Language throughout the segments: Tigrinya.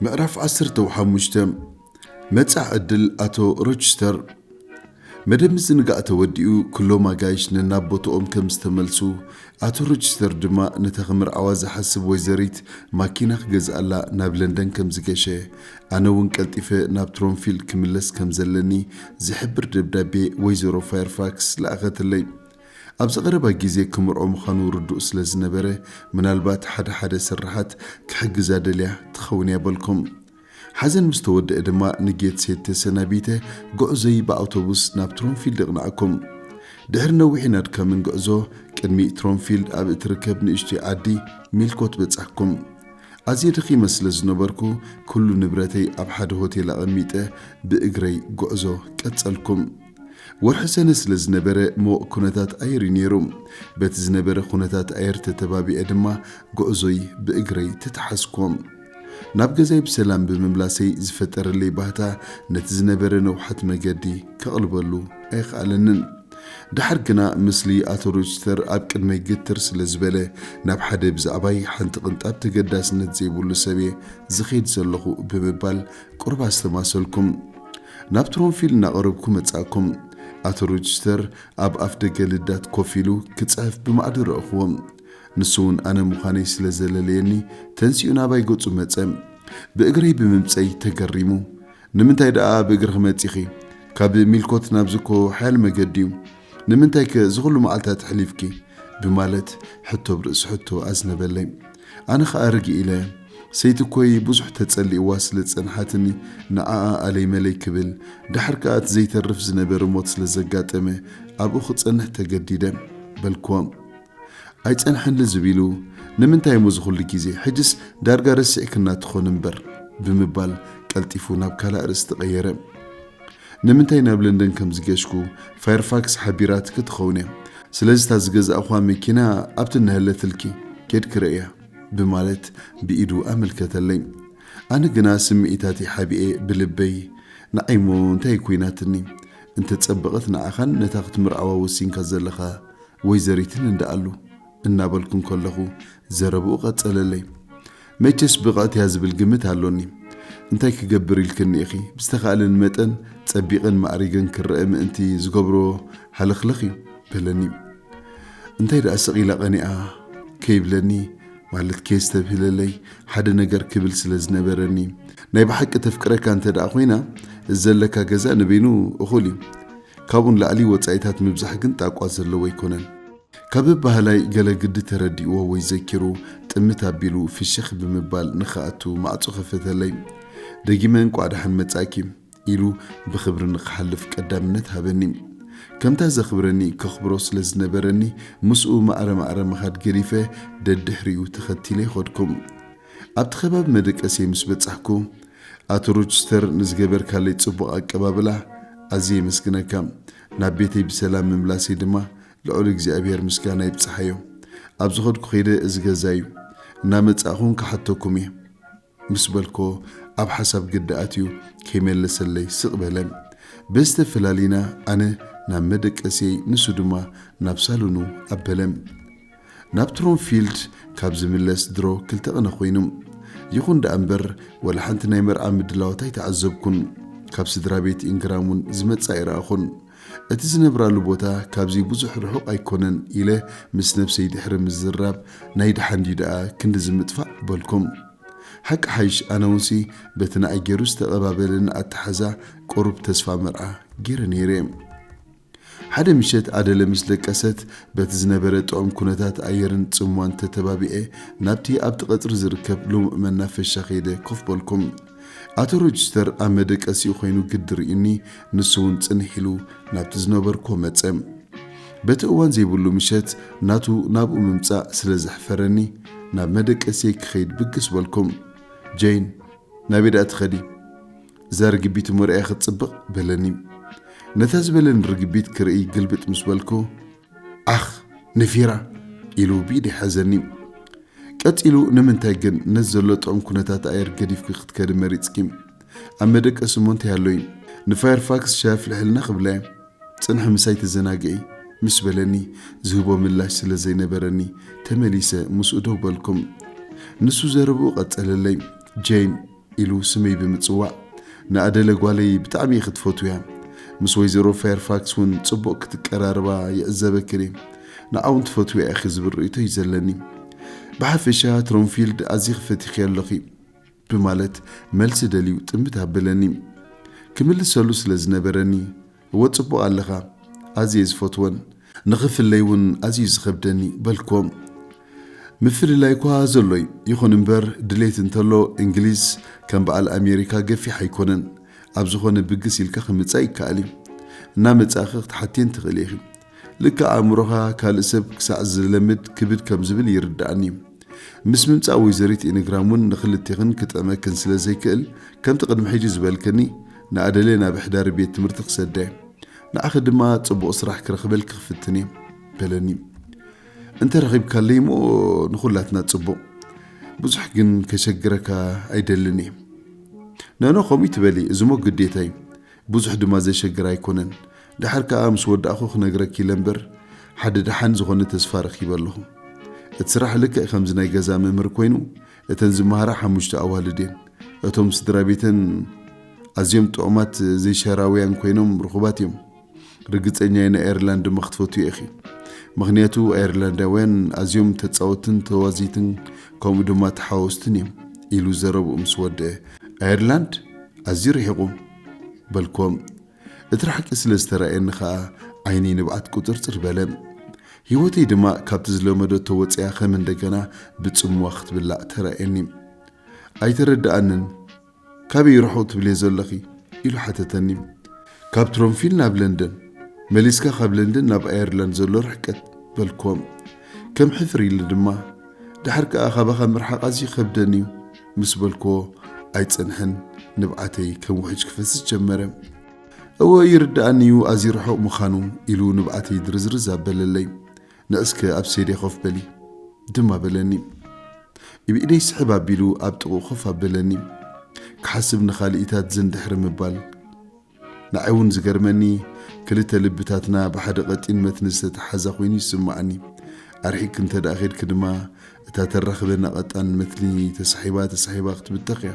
ምዕራፍ ዓሰርተ ሓሙሽተ። መጻዕ ዕድል ኣቶ ሮችስተር። መደብ ምዝንጋዕ ተወዲኡ፣ ኩሎም ኣጋይሽ ነናብ ቦታኦም ከም ዝተመልሱ፣ ኣቶ ሮችስተር ድማ ነታ ክምርዓዋ ዝሓስብ ወይዘሪት ማኪና ክገዝኣላ ናብ ለንደን ከም ዝገሸ፣ ኣነ እውን ቀልጢፈ ናብ ትሮንፊልድ ክምለስ ከም ዘለኒ ዝሕብር ደብዳቤ ወይዘሮ ፋየርፋክስ ለኣኸትለይ። ኣብዚ ቀረባ ግዜ ክምርዖ ምዃኑ ርዱእ ስለ ዝነበረ፣ ምናልባት ሓደ ሓደ ስርሓት ክሕግዛ ደልያ ትኸውን እያ በልኩም። ሓዘን ምስ ተወደአ ድማ ንጌት ሴት ተሰናቢተ፣ ጉዕዞይ ብኣውቶቡስ ናብ ትሮንፊልድ ኣቕናዕኩም። ድሕሪ ነዊሕን ኣድካምን ጉዕዞ፣ ቅድሚ ትሮንፊልድ ኣብ እትርከብ ንእሽቶይ ዓዲ ሚልኮት በጻሕኩም። ኣዝየ ደኺመ ስለ ዝነበርኩ፣ ኩሉ ንብረተይ ኣብ ሓደ ሆቴል ኣቐሚጠ ብእግረይ ጉዕዞ ቀጸልኩም። ወርሒ ሰነ ስለ ዝነበረ፣ ምዉቕ ኩነታት ኣየር እዩ ነይሩ። በቲ ዝነበረ ኩነታት ኣየር ተተባቢዐ ድማ፣ ጉዕዞይ ብእግረይ ተተሓዝኩዎ። ናብ ገዛይ ብሰላም ብምምላሰይ ዝፈጠረለይ ባህታ፣ ነቲ ዝነበረ ነውሓት መገዲ ከቕልበሉ ኣይኸኣለንን። ደሓር ግና፣ ምስሊ ኣቶ ሮችስተር ኣብ ቅድመይ ግትር ስለ ዝበለ፣ ናብ ሓደ ብዛዕባይ ሓንቲ ቅንጣብ ተገዳስነት ዘይብሉ ሰብ እየ ዝኸይድ ዘለኹ ብምባል፣ ቁሩብ ኣስተማሰልኩም። ናብ ትሮንፊልድ እናቐረብኩ መጻእኩም። ኣቶ ሮችስተር ኣብ ኣፍ ደገ ልዳት ኮፍ ኢሉ ክጽሕፍ ብማዕዶ ረእኽዎ። ንሱ እውን ኣነ ምዃነይ ስለ ዘለለየኒ፣ ተንሲኡ ናባይ ገጹ መጸ። ብእግረይ ብምምጸይ ተገሪሙ። "ንምንታይ ደኣ ብእግርኺ መጺኺ? ካብ ሚልኮት ናብዚ እኮ ሓያል መገዲ እዩ። ንምንታይከ እዚ ኹሉ መዓልታት ኣሕሊፍኪ?" ብማለት ሕቶ ብርእሲ ሕቶ ኣዝነበለይ። ኣነ ኸኣ ርግእ ኢለ፣ ሰይቲ እኮይ ብዙሕ ተጸሊእዋ ስለ ዝጸንሓትኒ፣ ንዓኣ ኣለይ መለይ ክብል፣ ደሓር ከኣ እቲ ዘይተርፍ ዝነበረ ሞት ስለ ዘጋጠመ፣ ኣብኡ ክጸንሕ ተገዲደ በልክዎ። "ኣይጸንሐን ልዝብ ኢሉ፣ ንምንታይ እሞ እዚ ኹሉ ግዜ? ሕጅስ ዳርጋ ረሲዕክና ትኾን እምበር?" ብምባል ቀልጢፉ ናብ ካልእ ኣርእስቲ ቀየረ። "ንምንታይ ናብ ለንደን ከም ዝገሽኩ ፋየርፋክስ ሓቢራትኪ ትኸውን እያ። ስለዚ እታ ዝገዛእኹዋ መኪና ኣብቲ እነሀለትልኪ፣ ኬድኪ ርእያ" ብማለት ብኢዱ ኣመልከተለይ። ኣነ ግና ስምዒታተይ ሓቢኤ ብልበይ፣ "ንዓይ እሞ እንታይ ኮይናትኒ? እንተጸበቐት ንዓኻን ነታ ክትምርዓዋ ወሲንካ ዘለኻ ወይዘሪትን እንደኣሉ" እናበልኩ እንከለኹ ዘረብኡ ቀጸለለይ። "መቸስ ብቕዕቲ እያ ዝብል ግምት ኣሎኒ። እንታይ ክገብር ኢልክኒ ኢኺ? ብዝተኻእለኒ መጠን ጸቢቐን ማዕሪገን ክረአ ምእንቲ ዝገብሮ ሃለኽለኽ እዩ" በለኒ። እንታይ ደኣ ሰቕ ኢላ ቀኒኣ ከይብለኒ፣ ማለት ከየስተብህለለይ ሓደ ነገር ክብል ስለ ዝነበረኒ፣ ናይ ብሓቂ ተፍቅረካ እንተ ደኣ ኮይና፣ እዚ ዘለካ ገዛ ንበይኑ እኹል እዩ። ካብኡ ንላዕሊ ወጻኢታት ምብዛሕ ግን ጣቋ ዘለዎ ኣይኮነን። ካብ ኣበሃህላይ ገለ ግዲ ተረዲእዎ ወይ ዘኪሩ ጥምት ኣቢሉ ፍሽኽ ብምባል ንኽኣቱ ማዕጾ ከፈተለይ። ደጊመ "እንቋዕ ደሓን መጻእኪ" ኢሉ ብኽብሪ ንኽሓልፍ ቀዳምነት ሃበኒ። ከምታ ዘኽብረኒ ከኽብሮ ስለ ዝነበረኒ ምስኡ ማዕረ ማዕረ ምኻድ ገዲፈ ደድሕሪኡ ተኸቲለ ይኸድኩ። ኣብቲ ከባቢ መደቀስየ ምስ በጻሕኩ፣ "ኣቶ ሮችስተር፣ ንዝገበርካለይ ጽቡቕ ኣቀባብላ ኣዝየ የመስግነካ። ናብ ቤተይ ብሰላም ምምላሰይ ድማ ልዑል እግዚኣብሔር ምስጋና ይብጽሓዮ። ኣብ ዝኸድኩ ከይደ እዚ ገዛ እዩ። እናመጻእኹን ክሓተኩም እየ" ምስ በልኮ፣ ኣብ ሓሳብ ግዲ ኣትዩ ከይመለሰለይ ስቕ በለ። ብዝተፈላሊና ኣነ ናብ መደቀስየይ፣ ንሱ ድማ ናብ ሳሎኑ ኣበለ። ናብ ትሮንፊልድ ካብ ዝምለስ ድሮ ክልተ ቕነ ኾይኑ። ይኹን ደኣ እምበር፣ ወላ ሓንቲ ናይ መርዓ ምድላዋት ኣይተዓዘብኩን። ካብ ስድራ ቤት ኢንግራም እውን ዝመጽእ ኣይረኣኹን። እቲ ዝነብራሉ ቦታ ካብዚ ብዙሕ ርሑቕ ኣይኮነን ኢለ ምስ ነብሰይ ድሕሪ ምዝራብ፣ ናይ ደሓን ድዩ ደኣ ክንድዚ ምጥፋእ በልኩም። ሓቂ ሓይሽ፣ ኣነ እውንሲ በቲ ንኣይ ገይሩ ዝተቐባበለኒ ኣተሓዛ ቁሩብ ተስፋ መርዓ ገይረ ነይረ። ሓደ ምሸት ኣደለ ምስ ደቀሰት፣ በቲ ዝነበረ ጥዑም ኩነታት ኣየርን ጽምዋን ተተባቢዐ፣ ናብቲ ኣብቲ ቀጽሪ ዝርከብ ልሙዕ መናፈሻ ከይደ ኮፍ በልኩም። ኣቶ ሮችስተር ኣብ መደቀሲኡ ኮይኑ ግዲ ርእዩኒ፣ ንሱ እውን ጽንሕ ኢሉ ናብቲ ዝነበርኩዎ መጸ። በቲ እዋን ዘይብሉ ምሸት ናቱ ናብኡ ምምጻእ ስለ ዘሕፈረኒ፣ ናብ መደቀሲየይ ክኸይድ ብግስ በልኩም። "ጄን፣ ናበይ ደኣ ትኸዲ? እዛ ርግቢት እሞ ርኣያ ክትጽብቕ" በለኒ። ነታ ዝበለኒ ርግቢት ክርኢ ግልብጥ ምስ በልኩ፣ "ዓኽ፣ ነፊራ!" ኢሉ ብኢደይ ሓዘኒ። ቀጺሉ፣ "ንምንታይ ግን ነዚ ዘሎ ጥዑም ኩነታት ኣየር ገዲፍኪ ክትከዲ መሪጽኪ? ኣብ መደቀሲ እሞ እንታይ ኣሎ እዩ? ንፋየርፋክስ ሻሂ ኣፍልሕልና ክብላ እየ። ጽንሒ ምሳይ ተዘናግዒ" ምስ በለኒ፣ ዝህቦ ምላሽ ስለ ዘይነበረኒ፣ ተመሊሰ ምስኡ ደው በልኩም። ንሱ ዘረብኡ ቀጸለለይ። "ጄን፣ ኢሉ ስመይ ብምጽዋዕ፣ ንኣደለ ጓለይ ብጣዕሚ ኢኺ ትፈትውያ። ምስ ወይዘሮ ፋየርፋክስ እውን ጽቡቕ ክትቀራረባ ይዕዘበክን እየ። ንዓ እውን ትፈትውያ ኢኺ ዝብል ርእይቶ እዩ ዘለኒ። ብሓፈሻ ትሮንፊልድ ኣዚኺ ፈቲኽዮ ኣለኺ ብማለት መልሲ ደልዩ ጥምት ኣበለኒ። ክምልሰሉ ስለ ዝነበረኒ፣ እወ ጽቡቕ ኣለኻ፣ ኣዝየ ዝፈትወን፣ ንኽፍለይ እውን ኣዝዩ ዝኸብደኒ በልክዎም። ምፍልላይ እኳ ዘሎ እዩ፣ ይኹን እምበር ድሌት እንተሎ እንግሊዝ ከም በዓል ኣሜሪካ ገፊሕ ኣይኮነን። ኣብ ዝኾነ ብግስ ኢልካ ክምጻእ ይከኣል እዩ። እናመጻእኺ ክትሓትየን ትኽእሊ ኢኺ። ልክዕ ኣእምሮኻ ካልእ ሰብ ክሳዕ ዝለምድ ክብድ ከም ዝብል ይርድኣኒ እዩ። ምስ ምምጻእ ወይዘሪት ኢንግራም እውን ንኽልቴኽን ክጥዕመክን ስለ ዘይክእል፣ ከምቲ ቅድሚ ሕጂ ዝበልክኒ፣ ንኣደለ ናብ ኣሕዳሪ ቤት ትምህርቲ ክሰዳ እየ። ንዓኺ ድማ ጽቡቕ ስራሕ ክረኽበልኪ ክፍትን እየ በለኒ። እንተ ረኺብካለይ እሞ ንኹላትና ጽቡቕ። ብዙሕ ግን ከሸግረካ ኣይደልን እየ። ነኖ ከምኡ ትበሊ፣ እዚ እሞ ግዴታ እዩ። ብዙሕ ድማ ዘሸግር ኣይኮነን። ደሓር ከኣ ምስ ወዳእኹ ክነግረኪ ኢለ እምበር፣ ሓደ ደሓን ዝኾነ ተስፋ ረኺበ ኣለኹ። እቲ ስራሕ ልክዕ ከምዚ ናይ ገዛ መምህር ኮይኑ፣ እተን ዝመሃራ ሓሙሽተ ኣዋልድ እየን። እቶም ስድራ ቤተን ኣዝዮም ጥዑማት ዘይሸራውያን ኮይኖም ርኹባት እዮም። ርግጸኛ እየ ንኣየርላንድ ድማ ክትፈትውዮ ኢኺ። ምኽንያቱ ኣየርላንዳውያን ኣዝዮም ተጻወትን ተዋዚትን ከምኡ ድማ ተሓወስትን እዮም ኢሉ ዘረብኡ ምስ ወደአ፣ ኣየርላንድ ኣዝዩ ርሒቑ በልክዎም። እቲ ራሕቂ ስለ ዝተራእየኒ ኸኣ ዓይነይ ንብዓት ቁጽርጽር በለ። ህይወተይ ድማ ካብቲ ዝለመደቶ ወጺኣ ከም እንደገና ብጽምዋ ክትብላዕ ተራእየኒ። ኣይተረድኣንን። ካበይ ርሑቕ ትብልዮ ዘለኺ? ኢሉ ሓተተኒ። ካብ ትሮንፊል ናብ ለንደን፣ መሊስካ ካብ ለንደን ናብ ኣየርላንድ ዘሎ ርሕቀት በልክዎም። ከም ሕፍር ኢሉ ድማ፣ ደሓር ከኣ ካባኻ ምርሓቕ ኣዝዩ ይኸብደኒ እዩ ምስ በልክዎ፣ ኣይጸንሐን፣ ንብዓተይ ከም ውሕጅ ክፈስስ ጀመረ። እወ ይርድኣኒ እዩ ኣዝዩ ርሑቕ ምዃኑ ኢሉ ንብዓተይ ድርዝርዝ ኣበለለይ። ንዕስከ ኣብ ሴድያ ኮፍ በሊ ድማ በለኒ። ብኢደይ ስሕብ ኣቢሉ ኣብ ጥቕኡ ኮፍ ኣበለኒ። ክሓስብ ንኻልኢታት ዝንድሕሪ ምባል። ንዓይ እውን ዝገርመኒ፣ ክልተ ልብታትና ብሓደ ቀጢን መትኒ ዝተተሓዛ ኮይኑ ይስምዓኒ። ኣርሒቕኪ እንተ ደኣ ኬድኪ ድማ፣ እታ ተራኽበና ቀጣን መትኒ ተሳሒባ ተሳሒባ ክትብተኽ እያ።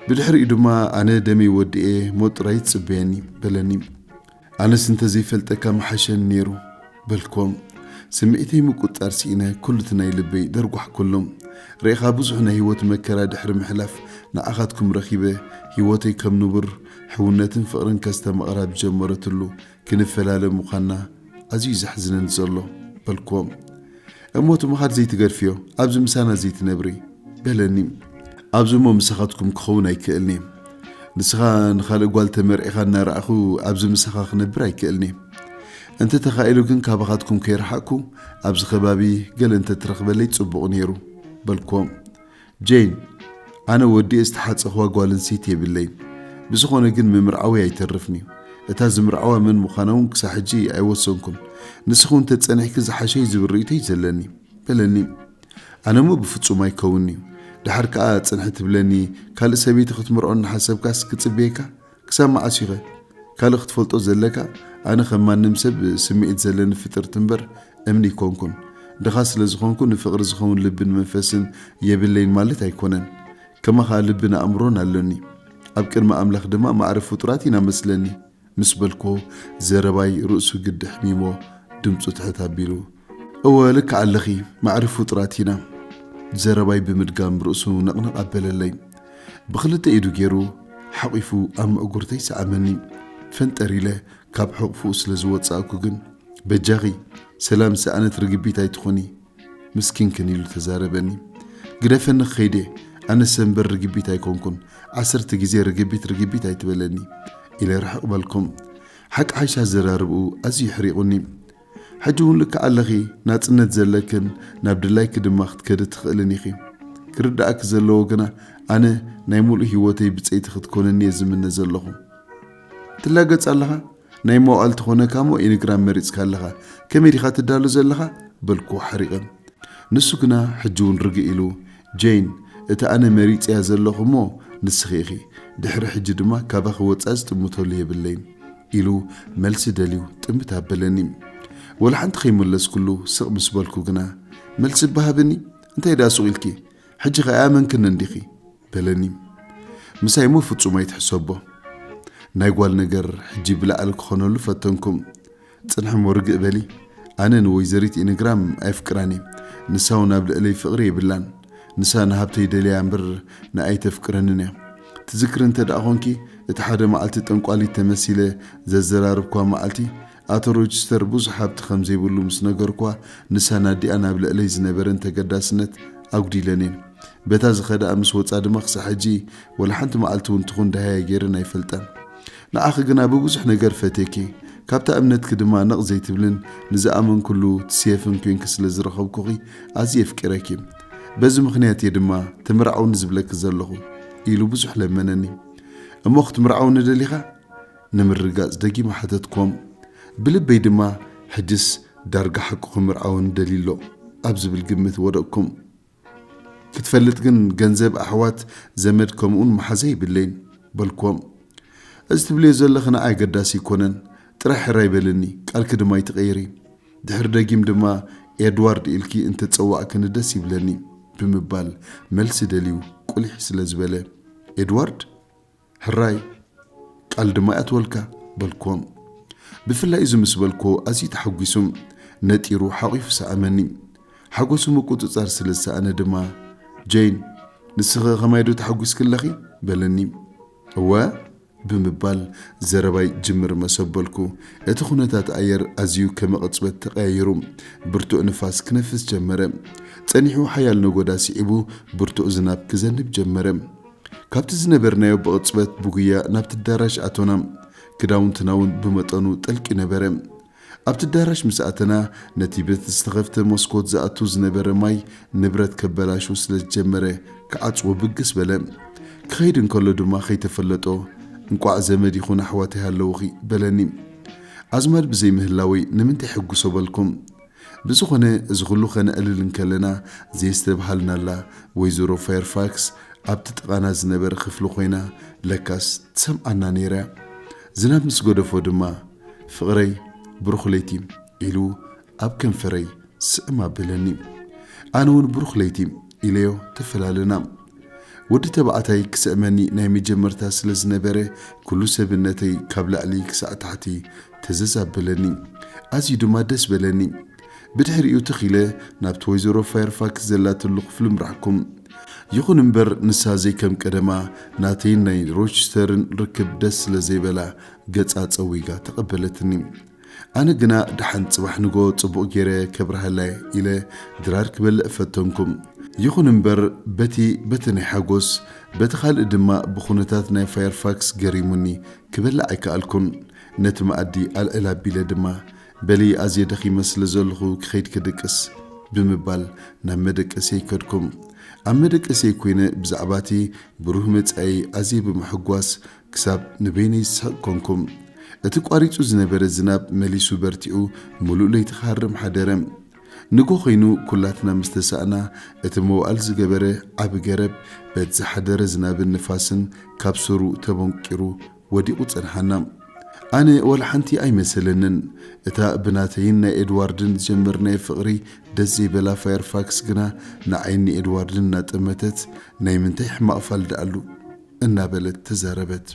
ብድሕሪኡ ድማ፣ ኣነ ደመይ ወዲኤ ሞት ጥራይ ትጽበየኒ በለኒ። ኣነስ እንተ ዘይፈልጠካ ምሓሸኒ ነይሩ በልክዎም። ስምዒተይ ምቁጽጻር ስኢነ ኩሉ እቲ ናይ ልበይ ደርጓሕኩሎም። ርኢኻ ብዙሕ ናይ ህይወት መከራ ድሕሪ ምሕላፍ ንዓኻትኩም ረኺበ ህይወተይ ከም ንቡር ሕውነትን ፍቕርን ከስተማቕራ ብጀመረትሉ ክንፈላለ ምዃንና ኣዝዩ ዘሕዝነኒ ዘሎ በልክዎም። እሞ እቲ ምኻድ ዘይትገድፍዮ፣ ኣብዚ ምሳና ዘይትነብሪ በለኒ። ኣብዚ እሞ ምሳኻትኩም ክኸውን ኣይክእልኒ። ንስኻ ንኻልእ ጓል ተመርዒኻ እናረኣኹ ኣብዚ ምሳኻ ክነብር ኣይክእልኒ። እንተ ተኻኢሉ ግን ካባኻትኩም ከይረሓቕኩ ኣብዚ ከባቢ ገለ እንተ ትረኽበለይ ጽቡቕ ነይሩ በልክዎም። ጄን፣ ኣነ ወዲኤ ዝተሓጸኽዋ ጓል ኣንስተይቲ የብለይን። ብዝኾነ ግን ምምርዓወይ ኣይተርፍን እዩ። እታ ዝምርዓዋ መን ምዃና እውን ክሳዕ ሕጂ ኣይወሰንኩን። ንስኺ እውን ተጸኒሕኪ ዝሓሸ እዩ ዝብል ርእይቶ እዩ ዘለኒ በለኒ። ኣነ እሞ ብፍጹም ኣይከውንን'ዩ። ደሓር ከኣ ጽንሒ ትብለኒ፣ ካልእ ሰበይቲ ክትምርዖ እናሓሰብካስ ክጽበየካ? ክሳብ መዓስ ኢኸ ካልእ ክትፈልጦ ዘለካ? ኣነ ከም ማንም ሰብ ስምዒት ዘለኒ ፍጥርቲ እምበር እምኒ ኣይኮንኩን። ድኻ ስለ ዝኾንኩ ንፍቕሪ ዝኸውን ልብን መንፈስን የብለይን ማለት ኣይኮነን። ከማኻ ልብን ኣእምሮን ኣሎኒ። ኣብ ቅድሚ ኣምላኽ ድማ ማዕረ ፍጡራት ኢና መስለኒ። ምስ በልኩ፣ ዘረባይ ርእሱ ግዲ ኣሕሚሞ ድምጹ ትሕት ኣቢሉ፣ እወ፣ ልክዕ ኣለኺ፣ ማዕረ ፍጡራት ኢና። ዘረባይ ብምድጋም ርእሱ ነቕነቕ ኣበለለይ። ብኽልተ ኢዱ ገይሩ ሓቒፉ ኣብ ምዕጉርተይ ሰዓመኒ። ፈንጠር ኢለ ካብ ሕቑፍኡ ስለ ዝወጻእኩ ግን፣ በጃኺ፣ ሰላም ዝሰኣነት ርግቢት ኣይትኹኒ። ምስኪንክን ኢሉ ተዛረበኒ። ግደፈኒ ክኸይድ እየ፣ ኣነሰ እምበር ርግቢት ኣይኮንኩን፣ ዓሰርተ ግዜ ርግቢት ርግቢት ኣይትበለኒ ኢለ ርሕቕ በልኩም። ሓቂ ሓይሻ ኣዘራርብኡ ኣዝዩ ሕሪቑኒ። ሕጂ እውን ልክዕ ኣለኺ፣ ናጽነት ዘለክን ናብ ድላይኪ ድማ ክትከዲ ትኽእልን ኢኺ። ክርድኣኪ ዘለዎ ግና ኣነ ናይ ሙሉእ ህይወተይ ብጸይቲ ክትኮነኒ እየ ዝምነ ዘለኹ። ትላገጽ ኣለኻ? ናይ መዋዕል ትኾነካ እሞ ኢንግራም መሪጽካ ኣለኻ። ከመይ ዲኻ ትዳሎ ዘለኻ? በልኩ ሓሪቐ። ንሱ ግና ሕጂ እውን ርግእ ኢሉ፣ ጄን፣ እቲ ኣነ መሪጸያ ዘለኹ እሞ ንስኺ ኢኺ። ድሕሪ ሕጂ ድማ ካባኺ ወጻኢ ዝጥምተሉ የብለይን ኢሉ መልሲ ደልዩ ጥምት ኣበለኒ። ወላ ሓንቲ ከይመለስኩሉ ስቕ ምስ በልኩ ግና፣ መልሲ እባ ሃብኒ፣ እንታይ ደኣ ሱቕ ኢልኪ? ሕጂ ከኣ ኣይኣመንክንን ዲኺ? በለኒ። ምሳይ እሞ ፍጹም ኣይትሕሰቦ። ናይ ጓል ነገር ሕጂ ብላዕሊ ክኾነሉ ፈተንኩም። ጽንሒ እሞ ርግእ በሊ። ኣነ ንወይዘሪት ኢንግራም ኣየፍቅራን እየ። ንሳ እውን ኣብ ልዕለይ ፍቕሪ የብላን። ንሳ ንሃብተይ ደልያ እምበር ንኣይ ተፍቅረንን እያ። ትዝክሪ እንተ ደኣ ኾንኪ፣ እቲ ሓደ መዓልቲ ጠንቋሊት ተመሲለ ዘዘራርብኳ መዓልቲ፣ ኣቶ ሮችስተር ብዙሕ ሃብቲ ከም ዘይብሉ ምስ ነገርኳ፣ ንሳን ኣዲኣን ኣብ ልዕለይ ዝነበረን ተገዳስነት ኣጉዲለን እየን። በታ ዝኸድኣ ምስ ወጻ ድማ ክሳዕ ሕጂ ወላ ሓንቲ መዓልቲ እውን ትኹን ደሃየ ገይረን ኣይፈልጣን። ንዓኺ ግና ብብዙሕ ነገር ፈትየኪ፣ ካብታ እምነትኪ ድማ ነቕ ዘይትብልን ንዝኣመንኩሉ ትስየፍን ኮንኪ ስለ ዝረኸብኩኺ ኣዝየ የፍቂረኪ። በዚ ምኽንያት እየ ድማ ተምርዓውኒ ዝብለኪ ዘለኹ፣ ኢሉ ብዙሕ ለመነኒ። እሞ ክትምርዓውኒ ደሊኻ? ንምርግጋጽ ደጊመ ሓተትክዎም። ብልበይ ድማ፣ ሕጅስ ዳርጋ ሓቁ ክምርዓወኒ ደልዩ ኣሎ ኣብ ዝብል ግምት ወደቕኩም። ክትፈልጥ ግን፣ ገንዘብ፣ ኣሕዋት፣ ዘመድ ከምኡውን መሓዛ የብለይን በልክዎም። እዚ ትብልዮ ዘለኺ ንዓይ ኣገዳሲ ኣይኮነን። ጥራይ ሕራይ በልኒ፣ ቃልኪ ድማ ኣይትቐይሪ። ድሕሪ ደጊም ድማ ኤድዋርድ ኢልኪ እንተጸዋዕክኒ ደስ ይብለኒ ብምባል መልሲ ደልዩ ቁሊሕ ስለ ዝበለ፣ ኤድዋርድ? ሕራይ፣ ቃል ድማ ይኣትወልካ በልክዎም። ብፍላይ እዚ ምስ በልክዎ ኣዝዩ ተሓጒሱ፣ ነጢሩ ሓቒፉ ሰኣመኒ። ሓጎሱ ምቁጽጻር ስለ ዝሰኣነ ድማ፣ ጀይን፣ ንስኺ ከማይ ዶ ተሓጒስኪ ኣለኺ? በለኒ። እወ፣ ብምባል ዘረባይ ጅምር መሰበልኩ። እቲ ኩነታት ኣየር ኣዝዩ ከመ ቅጽበት ተቐያይሩ፣ ብርቱዕ ንፋስ ክነፍስ ጀመረ። ጸኒሑ ሓያል ነጎዳ ስዒቡ ብርቱዕ ዝናብ ክዘንብ ጀመረ። ካብቲ ዝነበርናዮ ብቕጽበት ብጉያ ናብቲ ኣዳራሽ ኣቶና። ክዳውንትና እውን ብመጠኑ ጠልቂ ነበረ። ኣብቲ ኣዳራሽ ምስ ኣተና፣ ነቲ በቲ ዝተኸፍተ መስኮት ዝኣቱ ዝነበረ ማይ ንብረት ከበላሹ ስለ ዝጀመረ፣ ክዓጽዎ ብግስ በለ። ክኸይድ እንከሎ ድማ ከይተፈለጦ፣ "እንቋዕ ዘመድ ይኹን ኣሕዋተይ ሃለዉኺ" በለኒ። ኣዝማድ ብዘይምህላወይ ንምንታይ ሕጉሶ በልኩም? ብዝኾነ፣ እዚ ኹሉ ኸነዕልል እንከለና፣ ዘየስተብሃልናላ ወይዘሮ ፋየርፋክስ ኣብቲ ጥቓና ዝነበረ ክፍሊ ኮይና፣ ለካስ ትሰምዓና ነይራ። ዝናብ ምስ ገደፎ ድማ፣ "ፍቕረይ፣ ብሩኽ ለይቲ" ኢሉ ኣብ ከንፈረይ ስዕም ኣበለኒ። ኣነ እውን "ብሩኽ ለይቲ" ኢለዮ፣ ተፈላለና። ወዲ ተባዕታይ ክስዕመኒ ናይ መጀመርታ ስለ ዝነበረ፣ ኩሉ ሰብነተይ ካብ ላዕሊ ክሳዕ ታሕቲ ተዘዝ ኣበለኒ። ኣዝዩ ድማ ደስ በለኒ። ብድሕሪኡ ትኽ ኢለ ናብቲ ወይዘሮ ፋየርፋክስ ዘላትሉ ክፍሊ ምራሕኩም። ይኹን እምበር፣ ንሳ ዘይከም ቀደማ ናተይን ናይ ሮችስተርን ርክብ ደስ ስለ ዘይበላ፣ ገጻ ጸዊጋ ተቐበለትኒ። ኣነ ግና፣ "ደሓን ጽባሕ ንጎ ጽቡቕ ገይረ ከብርሃላ እየ" ኢለ ድራር ክበልዕ ፈተንኩ። ይኹን እምበር፣ በቲ፣ በቲ ናይ ሓጎስ፣ በቲ ካልእ ድማ ብኹነታት ናይ ፋየርፋክስ ገሪሙኒ ክበልዕ ኣይከኣልኩን። ነቲ መኣዲ ኣልዕል ኣቢለ ድማ፣ "በሊ፣ ኣዝየ ደኺመ ስለ ዘለኹ ክኸይድ ክድቅስ" ብምባል ናብ መደቀስየይ ከድኩ። ኣብ መደቀስየይ ኮይነ ብዛዕባ እቲ ብሩህ መጻኢ ኣዝየ ብምሕጓስ ክሳብ ንበይነይ ዝስሕቕ ኮንኩ። እቲ ቋሪጹ ዝነበረ ዝናብ መሊሱ በርቲዑ ምሉእ ለይቲ ክሃርም ሓደረ። ንጎ ኮይኑ ኩላትና ምስ ተሳእና፣ እቲ መዋእል ዝገበረ ዓቢ ገረብ በቲ ዝሓደረ ዝናብን ንፋስን ካብ ሱሩ ተበንቂሩ ወዲቑ ጸንሓና። ኣነ ዋላ ሓንቲ ኣይመሰለንን። እታ ብናተይን ናይ ኤድዋርድን ዝጀመርናዮ ፍቕሪ ደስ ዘይበላ ፋየርፋክስ ግና ንዓይን ንኤድዋርድን እናጠመተት፣ "ናይ ምንታይ ሕማቕ ፋል ደኣሉ?" እናበለት ተዛረበት።